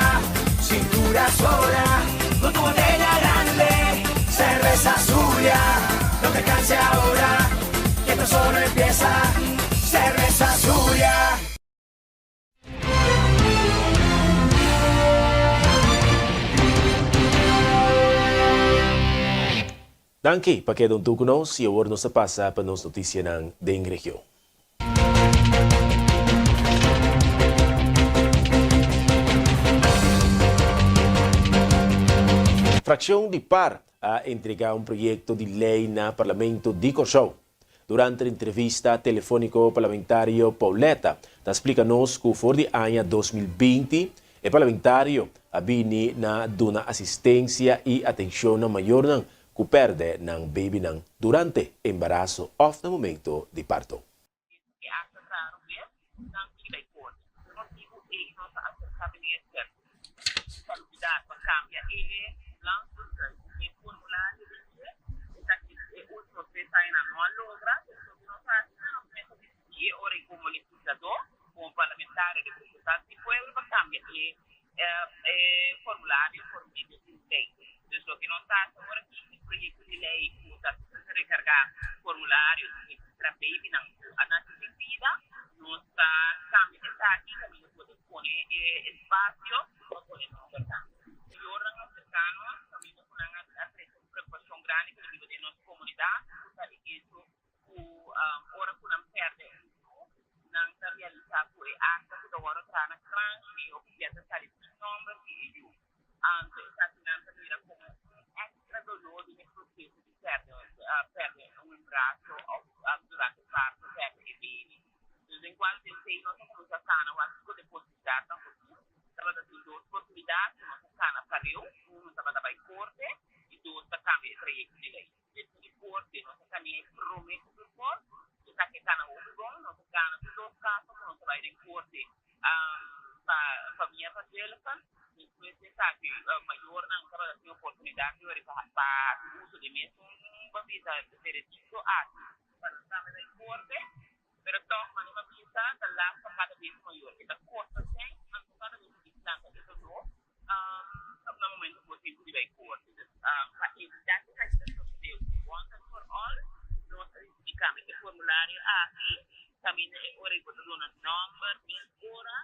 cintura sola, con tu botella grande, cerveza Zulia, no te canses ahora, que esto solo empieza, cerveza Zulia. Danki pa keda huntu ku nos i awor nos ta pasa pa nos notisianan den region. Frakshon di par a entregá un proyekto di lei na Parlamento di Kòrsou. Durante entrevista telefóniko parlamentario Pauletta ta splika nos ku for di aña 2020 e parlamentario a bini na duna asistensia i atenshon na mayornan ku pèrdè nan beibinan durante embaraso òf na momento di parto. E acta ta robes, nan tin bai corte. E motibu ei nos a acerca minister di Salubridad pa cambia e landsbesluit e formulario den dje. Esaki e ultimo tres añanan no a logra, pero loke nos a haci ta nos mes a dicidi e ora ei como legislador, como parlamentario representante di pueblo pa cambia e e formulario por medio di un ley. Dus loke nos ta haci awor aki e proyecto di ley cu ta recarga formulario di registra babynan cu a naci sin bida, nos ta cambia esaki caminda por pone e espacio pa pone nomber tambe. Mayornan acerca nos caminda cu nan a trece un preocupacion grandi cu ta biba den nos comunidad cu ta e hecho cu ora cu nan perde un yu, nan ta realisa cu e acta cu ta wordo traha na kranshi of ya ta sali sin nomber di e yu. Anto esaki nan ta mira como un extra dolor den e proceso di perde perde un embaraso of durante parto perde e baby. Dus den cual esey nos a cuminsa sana wak kico ta e posibilidadnan cu tin. Tabata tin dos posibilidad cu nos a cana pareu, uno tabata bay corte y dos ta cambia e trayecto di ley. Despues di korte nos a kani e prome ku tur kos, esaki a kana hopi bon, nos a gana tur dos kaso ku nos a bai den korte pa famia van Dullefen. Despues di esaki mayornan tabata tin oportunidat di ori pa hasi uso di e mesun ban bisa veredikto aki pa nos tambe bai korte. Pero tòg manera mi a bisa ta las pa kada bes mayor e ta kosta sèn anto kada bes ku bisitante e doló na momento ku bo tin ku di bai korte. Dus pa evitá ku esaki ta sosodé once and for all nos a disidí kambia e formulario aki kaminda e ora ei bo ta duna nòmber mes ora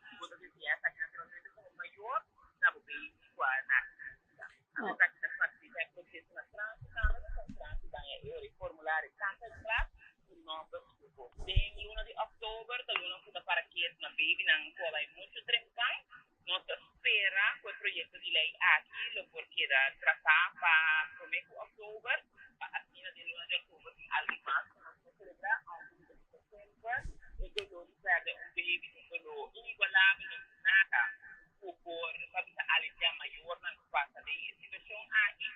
si bo ta deseá esaki naturalmente komo mayor na bo baby ku a nase sin bida. Anto esaki ta fasilitá e proseso na Fransia tambe pasobra Fransia daña e ora e formulario kanta atrás ku nòmber i tur kos. Den luna di òktober ta luna ku ta para ketu na babynan ku a bai muchu trempan. Nos ta spera ku e proyekto di lei aki lo por keda tratá pa promé ku òktober, pa asina den luna di òktober tin algu mas ku nos por selebrá, ounke mi ta bisa semper e doló di pèrdè un baby ta un doló inigualabel, no tin nada ku por pa bisa aliviá mayornan ku pasa den e situashon aki,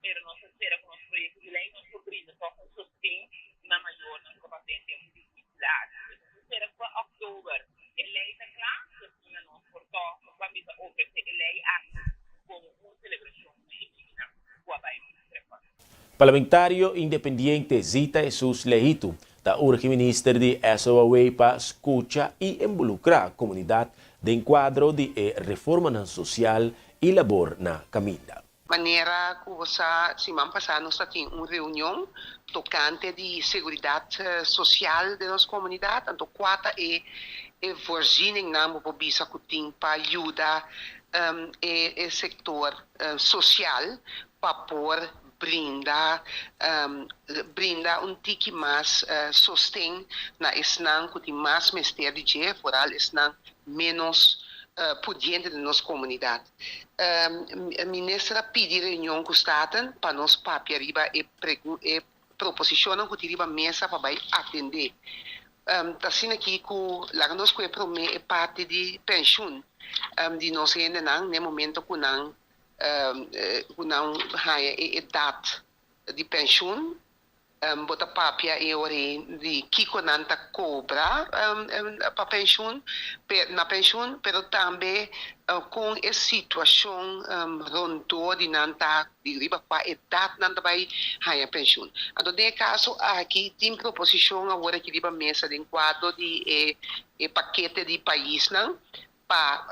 pero nos ta spera ku nos proyekto di lei nos por brinda tòg un sosten na mayornan ku ta pasa den tempu difísil aki. Nos ta spera ku pa òktober e lei ta kla i asina nos por tòg pa bisa ofresé e lei aki komo un selebrashon di e bida ku a bai trèpa. Parlamentario independiente Zita Jesus Lehitu ta urgi minister di SOAW pa skucha i involukrá komunidat den kuadro di e reformanan sosial i labor na kaminda. Manera ku bo sa, siman pasá nos ta tin un reunion tokante di seguridat sosial den nos komunidat, anto kua ta e e voorzieningnan bo por bisa ku tin pa yuda e e sektor sosial pa por. brinda brinda un tiki mas sosten na esnan ku tin mas mester di dje, foral esnan ménos pudiente den nos komunidat. Minister a pidi reunion ku Staten pa nos papia riba e e proposishonnan ku tin riba mesa pa bai atendé. Ta asina aki ku laga nos ku e promé e parti di penshun di nos hendenan n'e momento ku nan ku nan haña e edat di penshun. Bo ta papia e ora ei di kiko nan ta kobra pa penshun, na penshun, pero tambe kon e situashon rondó di nan ta di riba kua edat nan ta bai haña penshun. Anto den e kaso aki tin proposishon awor aki riba mesa den kuadro di e pakete di paisnan pa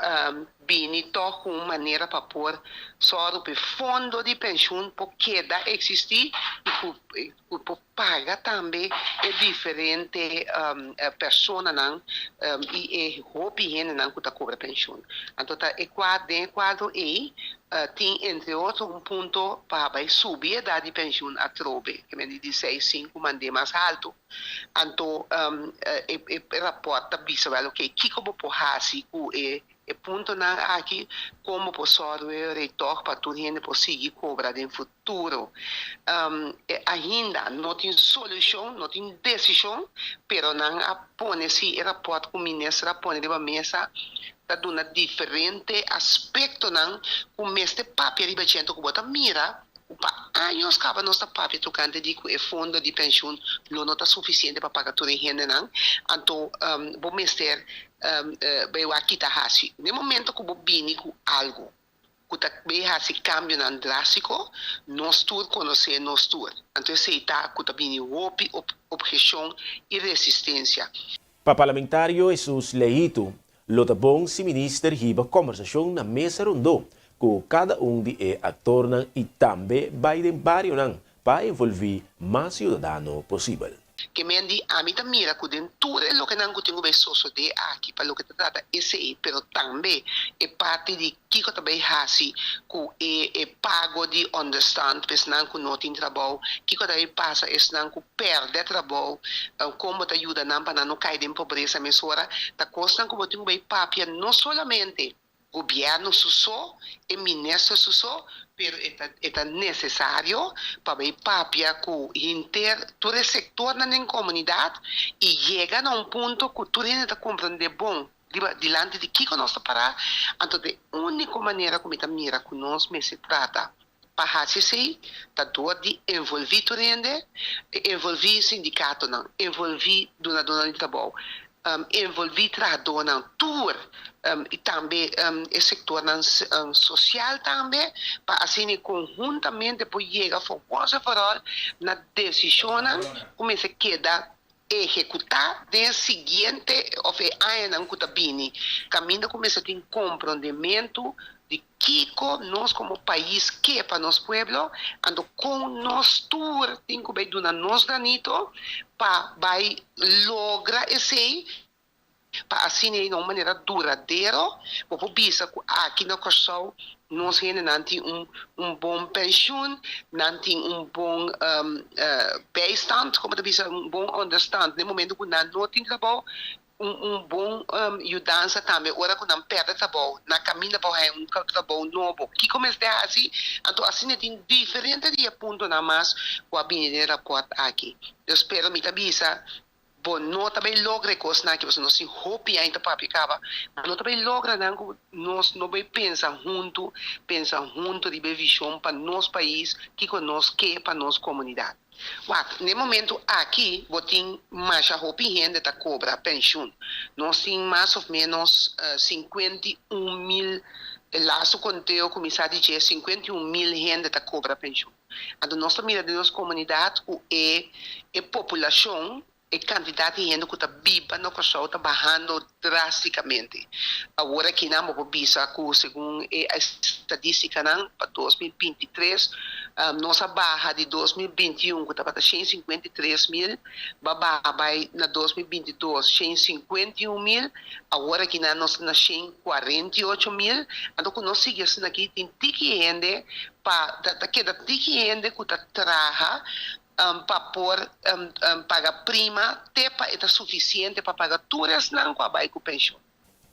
bini tòg ku un manera pa por sòru ku e fondo di penshun por keda eksistí i ku por paga tambe e diferente personanan i e hopi hendenan ku ta kobra penshun. Anto ta e den e kuadro ei tin entre otro un punto pa bai subi edat di penshun atrobe, ke men di di seis sinku mand'é mas haltu. Anto e rapòrt ta bisa wèl oke kiko bo por hasi ku e e puntonan aki, kon bo por sòru e rei tòg pa tur hende por sigui kobra den futuro. Ainda no tin solushon, no tin desishon, pero nan a pone si e rapòrt ku minister a pone riba mesa ta duna diferente aspektonan ku mester papia riba dje. Anto ku bo ta mira Ku pa años kaba nos ta papia tokante di ku e fondo di penshun lo no ta sufisiente pa paga tur e hendenan, anto bo mester bai wak kita hasi. Den momento ku bo bini ku algu ku ta bai hasi kambionan drástiko, nos tur konosé nos tur. Anto esei ta ku ta bini hopi obheshon i resistensia. Pa parlamentario Jesus Leito, Lo ta bon si minister hiba kombersashon na mesa rondó ku kada un di e aktornan i tambe bai den barionan pa envolví mas siudadano posibel. Ke men di, Ami ta mira ku den tur e lokenan ku tin ku bai sosodé aki pa loke ta trata esei, pero tambe e parti di kiko ta bai hasi ku e e pago di onderstand pa esnan ku no tin trabou, kiko ta bai pasa esnan ku pèrdè trabou, kon bo ta yuda nan pa nan no kai den pobresa mesora, ta kosnan ku bo tin ku bai papia no solamente gobièrnu su so, e minister su so, pero e ta e ta nesesario pa bai papia ku hinter tur e sektornan den komunidat i yega na un punto ku tur hende ta komprendé bon riba dilanti di kiko nos ta pará, anto de úniko manera ku mi ta mira ku nos mester trata pa hasi esei ta dor di envolví tur hende, envolví sindikatonan, envolví dunadónan di trabou, envolví trahadónan tur i tambe e sektornan sosial tambe pa asina konhuntamente por yega for once and for all na desishonnan ku mester keda ehekutá den e siguiente òf e añanan ku ta bini, kaminda ku mester tin komprondementu di kiko nos komo pais ke pa nos pueblo, anto kon nos tur tin ku bai duna nos granito pa bai logra esei. Pa asina ei na un manera duradero bo por bisa ku aki na Kòrsou nos hendenan tin un un bon penshun, nan tin un bon bijstand, komo ta bisa, un bon onderstand na e momento ku nan no tin trabou, un un bon yudansa tambe ora ku nan pèrdè trabou, na kaminda pa haña un trabou nobo. Kiko mester hasi? Anto asina tin diferente di e puntonan mas ku a bini den e rapòrt aki. Dus pero mi ta bisa Bo no ta bay logra e cosnan aki pasobra nos tin hopi aña ta papia caba. Bo no ta bay logra nan cu nos no bay pensa hunto, pensa hunto riba e vision pa nos pais, kico nos ke pa nos comunidad. Wak, n'e momento aki bo tin masha hopi hende ta cobra pensioen. Nos tin mas of menos 51,000, e laatste conteo cu mi sa di dje, 51,000 hende ta cobra pensioen. Anto nos ta mira den nos komunidat ku e e populashon, e kantidat di hende ku ta biba na Kòrsou ta bahando drástikamente. Awor aki nan bo por bisa ku segun e estadístikanan pa 2023. Nos a baha di 2021 ku tabata 153.000, ba baha bai na 2022 151.000, awor aki nan nos ta na 148.000. Anto ku nos sigui asina aki tin tiki hende pa ta keda tiki hende ku ta traha pa por paga prima te pa e ta sufisiente pa paga tur esnan ku a bai ku penshon.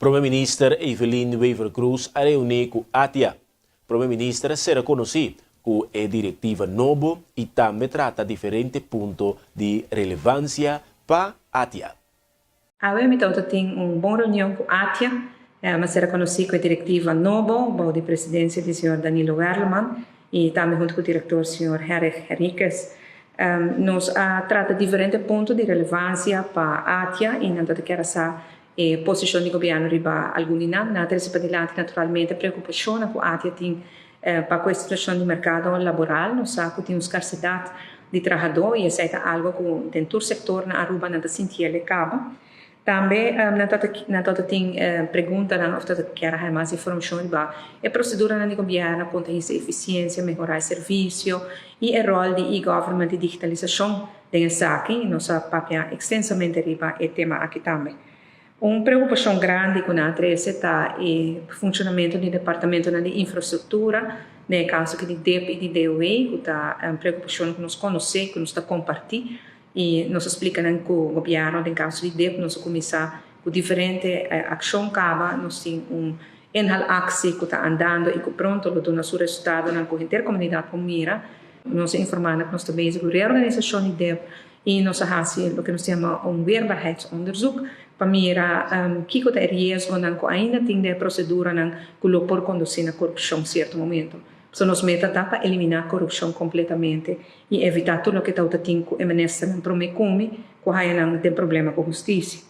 Prome Minister Evelyn Wever-Croes a reuni cu ATIA. Prome Minister a sera conoci cu e directiva nobo y tambe trata diferente punto di relevancia pa ATIA. Awe mi tabata tin un bon reunion cu ATIA. Mi a sera conoci cu e directiva nobo bou di presidencia di señor Danilo Werleman y tambe hunto cu director señor Herrig Henriquez. Nos a trata diferente punto di relevancia pa ATIA y nan tabata kier a sa E posishon di gobièrnu riba algun di nan. Nan a trese padilanti naturalmente preokupashonnan ku ATIA tin pa ku e situashon di merkado laboral. Nos sa ku tin un skarsedat di trahadó i esei ta algu ku den tur sektor na Aruba nan ta sintié el e kaba. Tambe nan ta nan ta tin preguntanan òf ta kier a haña mas informashon riba e proseduranan di gobièrnu kon ta hisa efisiensia, mehorá e servisio i e ròl di e-government i digitalisashon. Den esaki nos a papia ekstensamente riba e tema aki tambe. Un preokupashon grandi ku nan a trese ta e funshonamentu di departamentonan di infrastruktura, den e kaso aki di dip i di DOW, ku ta preokupashon ku nos konosé, ku nos ta kompartí i nos a splika nan ku gobièrnu den kaso di dip nos a kuminsá ku diferente akshon kaba, nos tin un inhaalactie ku ta andando i ku pronto lo duna su resultadonan ku henter komunidat por mira. Nos a informá nan ku nos ta bezig ku reorganisashon di dep i nos a hasi loke nos ta yama un weerbaarheidsonderzoek pa mira kiko ta e riesgonan ku ainda tin den e proseduranan ku lo por kondusí na korupshon sierto momento. Pasobra nos meta ta pa eliminá korupshon kompletamente i evitá tur loke tabata tin ku e ministernan promé ku mi ku haña nan den problema ku hustisia.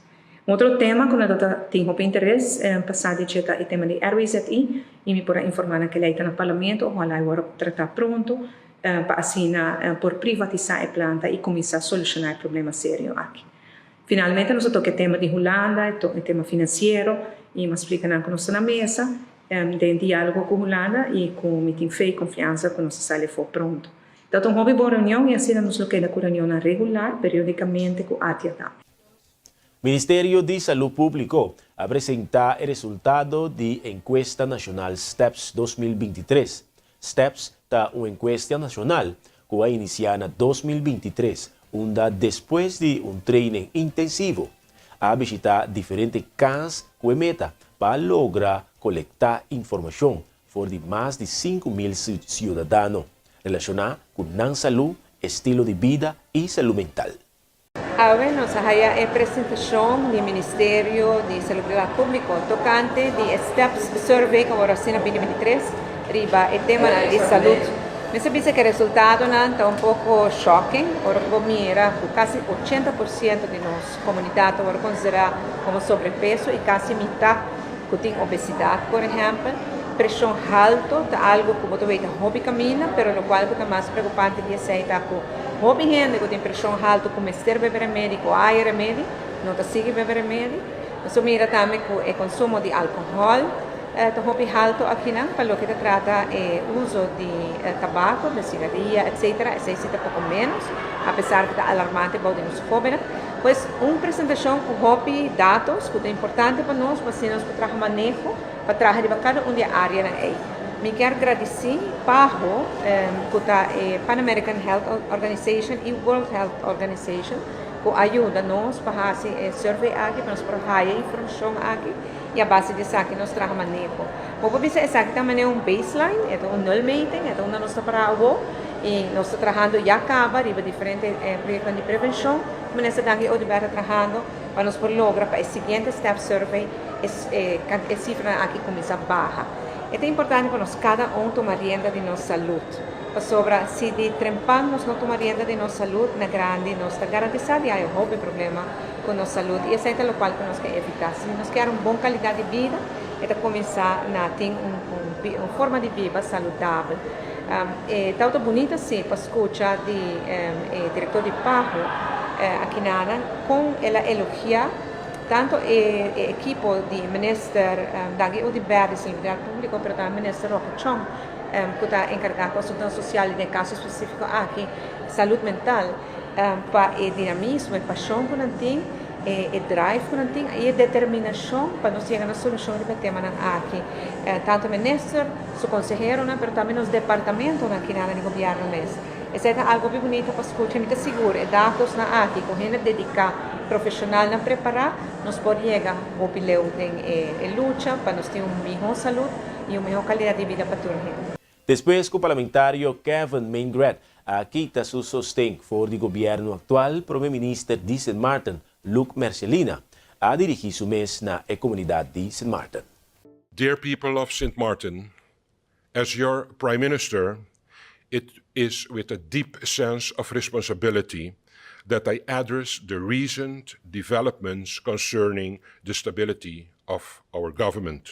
Un otro tema ku nan ta tin hopi interes pa sa di dje ta e tema di RWZI i mi por a informá nan ke lei ta na parlamento ojalá e wòrdu tratá pronto pa asina por privatisá e planta i kuminsá solushoná e problema serio aki. Finalmente nos a toka e tema di Hulanda, e tema finansiero i mi a splika nan ku nos ta na mesa den diálogo ku Hulanda i ku mi tin fe i konfiansa ku nos ta sali afó pronto. Ta ta un hopi bon reunion i asina nos lo keda ku reunionnan regular periódikamente ku ATIA tambe. Ministerio di Salú Públiko a presentá e resultado di Enkuesta Nashonal Steps 2023. Steps ta un enkuesta nashonal ku a inisiá na 2023 unda despues di un training intensivo a bishitá diferente kas ku e meta pa logra kolektá informashon for di mas di 5000 siudadano relashoná ku nan salú, estilo di bida i salú mental. Awe nos a haya e presentacion di Ministerio di Salubridad Publico tocante di e STEPS Survey cu a worde haci na 2023 riba e temanan di salud. Mester bisa cu e resultadonan ta un poco shocking ora cu bo mira cu casi 80% di nos comunidad ta worde considera como sobrepeso y casi mitad cu tin obesidad por ehempel. Presion halto ta algo cu bo ta weta hopi caminda pero locual cu ta mas preocupante di esey ta cu Hopi hende ku tin preshon haltu ku mester bebe remedi ku a haya remedi, no ta sigui bebe remedi. Nos a mira tambe ku e konsumo di alkohòl ta hopi haltu akinan pa loke ta trata e uso di tabako, di sigaria, etsetera, esei si ta poko ménos, apesar ku ta alarmante bou di nos hóbennan. Pues un presentashon ku hopi datos ku ta importante pa nos pa asina nos por traha maneho pa traha riba kada un di e áreanan ei. Mi kier gradisí PAHO, ku ta e Pan American Health Organization i World Health Organization, ku a yuda nos pa hasi e survey aki, pa nos por haya informashon aki i a base di esaki nos traha maneho. Bo por bisa esaki ta manera un baseline, e ta un nulmeting, e ta unda nos ta pará awo i nos ta trahando ya kaba riba diferente proyektonan di prevenshon. Minister Dangui Oduber ta trahando pa nos por logra pa e siguiente step survey e sifranan aki kuminsá baha. E ta importante pa nos kada un tuma rienda di nos salud, pasobra si di trempan nos no tuma rienda di nos salud na grandi nos ta garantisa di hay hopi problema ku nos salud i esei ta lokual ku nos ke evita. Si nos kier un bon kalidat di bida e ta kuminsa na tin un forma di biba saludabel. E tabata bunita si pa skucha di e direktor di PAHO akinanan kon el a elogia. Tanto e ekipo di Minister Dangui Oduber di Salubridad Publico pero tambe Minister Roque Chong. ku ta enkargá ku asuntunan sosial i den e kaso spesífiko aki salud mental pa e dinamismo, e pashon ku nan tin, e drive ku nan tin i e determinashon pa nos yega na solushon riba e temanan aki. Tantu minister, su konseheronan pero tambe nos departamentonan kinan di gobièrnu mes. Esei ta algu hopi bunita pa skucha. Mi ta sigur e datosnan aki ku hende dediká, profeshonalnan prepará, nos por yega hopi leu den e lucha pa nos tin un mihó salud i un mihó kalidat di bida pa tur hende. Despues ku parlamentario Kevin Mingret a kita su sosten for di gobièrnu aktual, Prome Minister di Sint Maarten, Luc Mercelina, a dirigí su mes na e komunidat di Sint Maarten. Dear people of Sint Maarten, As your Prime Minister, it is with a deep sense of responsibility that I address the recent developments concerning the stability of our government.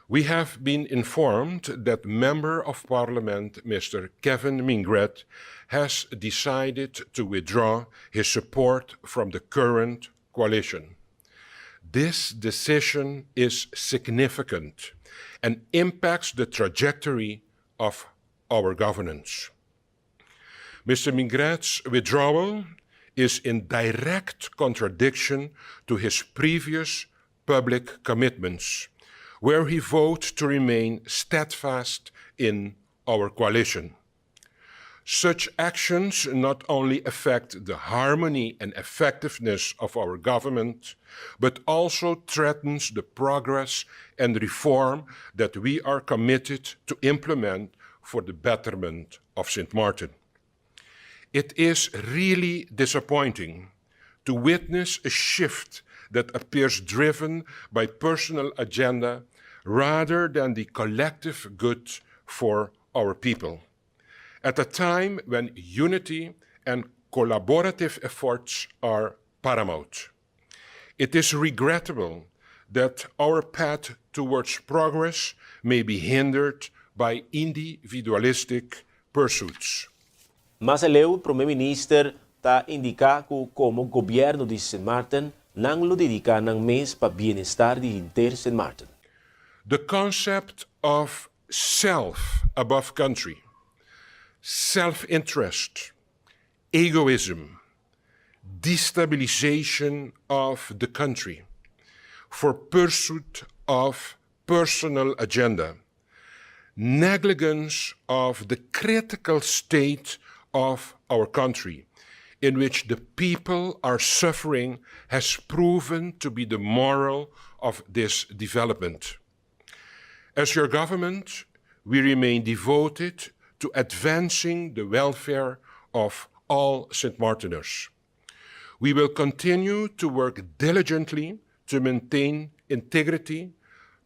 We have been informed that Member of Parliament Mr. Kevin Mingret has decided to withdraw his support from the current coalition. This decision is significant and impacts the trajectory of our governance. Mr. Mingret's withdrawal is in direct contradiction to his previous public commitments, where he vowed to remain steadfast in our coalition. Such actions not only affect the harmony and effectiveness of our government, but also threatens the progress and reform that we are committed to implement for the betterment of St. Martin. It is really disappointing to witness a shift that appears driven by personal agenda rather than the collective good for our people. At a time when unity and collaborative efforts are paramount. It is regrettable that our path towards progress may be hindered by individualistic pursuits. Mas aleu, Prome Minister ta indiká ku komo gobièrnu di Sint Maarten nan lo dediká nan mes pa bienestar di henter Sint Maarten. The concept of self above country, self-interest, egoism, destabilization of the country for pursuit of personal agenda, negligence of the critical state of our country in which the people are suffering has proven to be the moral of this development. As your government, we remain devoted to advancing the welfare of all St. Martiners. We will continue to work diligently to maintain integrity,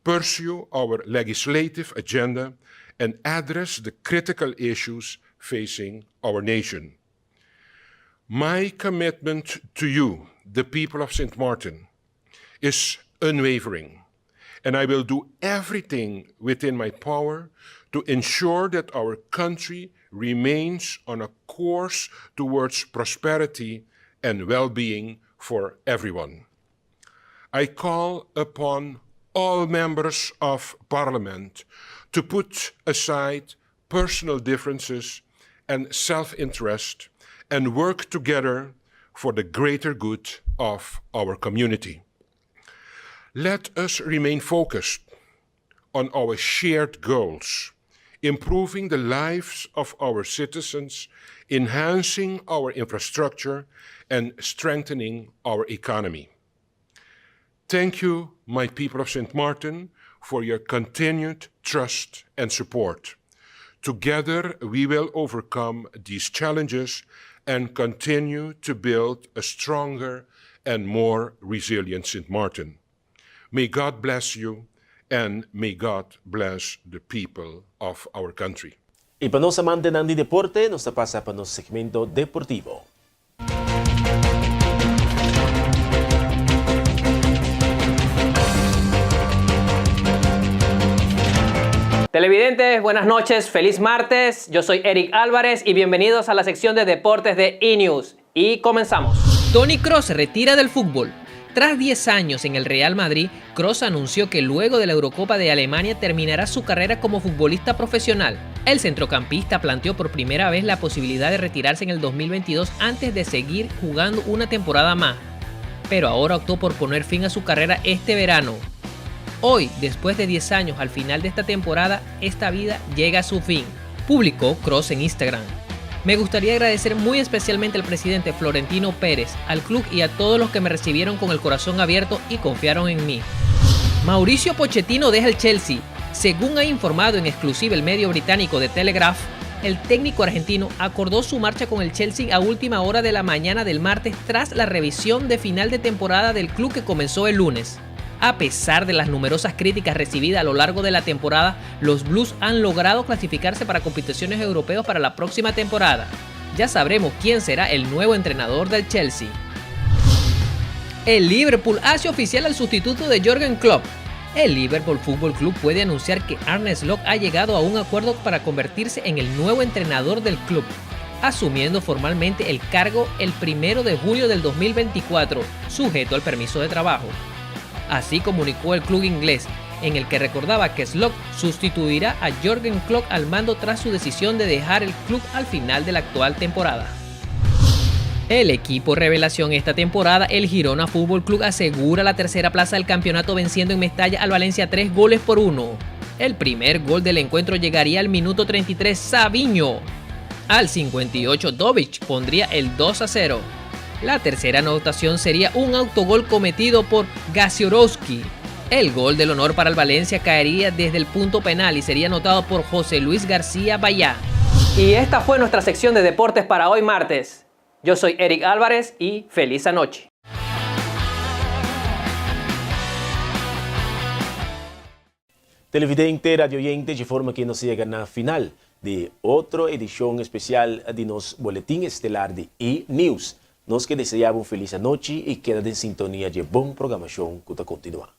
pursue our legislative agenda, and address the critical issues facing our nation. My commitment to you, the people of St. Martin, is unwavering, and I will do everything within my power to ensure that our country remains on a course towards prosperity and well being for everyone. I call upon all members of parliament to put aside personal differences and self interest and work together for the greater good of our community. Let us remain focused on our shared goals, improving the lives of our citizens, enhancing our infrastructure, and strengthening our economy. Thank you, my people of St. Martin, for your continued trust and support. Together, we will overcome these challenges and continue to build a stronger and more resilient St. Martin. May God bless you and may God bless the people of our country. I pa nos amantenan di deporte, nos ta pasa pa nos segmento deportivo. Televidentes, buenas noches, feliz martes. Yo soy Eric Álvarez y bienvenidos a la sección de deportes de E-News. Y comenzamos. Toni Kroos se retira del fútbol. Tras 10 años en el Real Madrid, Kroos anunció que luego de la Eurocopa de Alemania terminará su carrera como futbolista profesional. El centrocampista planteó por primera vez la posibilidad de retirarse en el 2022 antes de seguir jugando una temporada más, pero ahora optó por poner fin a su carrera este verano. Hoy, después de 10 años al final de esta temporada, esta vida llega a su fin, publicó Kroos en Instagram. Me gustaría agradecer muy especialmente al presidente Florentino Pérez, al club y a todos los que me recibieron con el corazón abierto y confiaron en mí. Mauricio Pochettino deja el Chelsea. Según ha informado en exclusiva el medio británico The Telegraph, el técnico argentino acordó su marcha con el Chelsea a última hora de la mañana del martes tras la revisión de final de temporada del club que comenzó el lunes. A pesar de las numerosas críticas recibidas a lo largo de la temporada, los Blues han logrado clasificarse para competiciones europeas para la próxima temporada. Ya sabremos quién será el nuevo entrenador del Chelsea. El Liverpool hace oficial al sustituto de Jürgen Klopp. El Liverpool Football Club puede anunciar que Arne Slot ha llegado a un acuerdo para convertirse en el nuevo entrenador del club, asumiendo formalmente el cargo el 1 de julio del 2024, sujeto al permiso de trabajo. Así comunicó el club inglés, en el que recordaba que Slot sustituirá a Jürgen Klopp al mando tras su decisión de dejar el club al final de la actual temporada. El equipo revelación esta temporada, el Girona Fútbol Club, asegura la tercera plaza del campeonato venciendo en Mestalla al Valencia 3 goles por 1. El primer gol del encuentro llegaría al minuto 33, Savinho. Al 58, Dovbyk pondría el 2-0. La tercera anotación sería un autogol cometido por Gasiorowski. El gol del honor para el Valencia caería desde el punto penal y sería anotado por José Luis García Bayá. Y esta fue nuestra sección de deportes para hoy martes. Yo soy Eric Álvarez y feliz noche. Televidente, radioyente, di forma ku nos yega na final di otro edishon espesial di nos boletin estelar di E-News. Nos ke deseá un felis anochi i keda den sintonia di bon programashon ku ta kontinuá.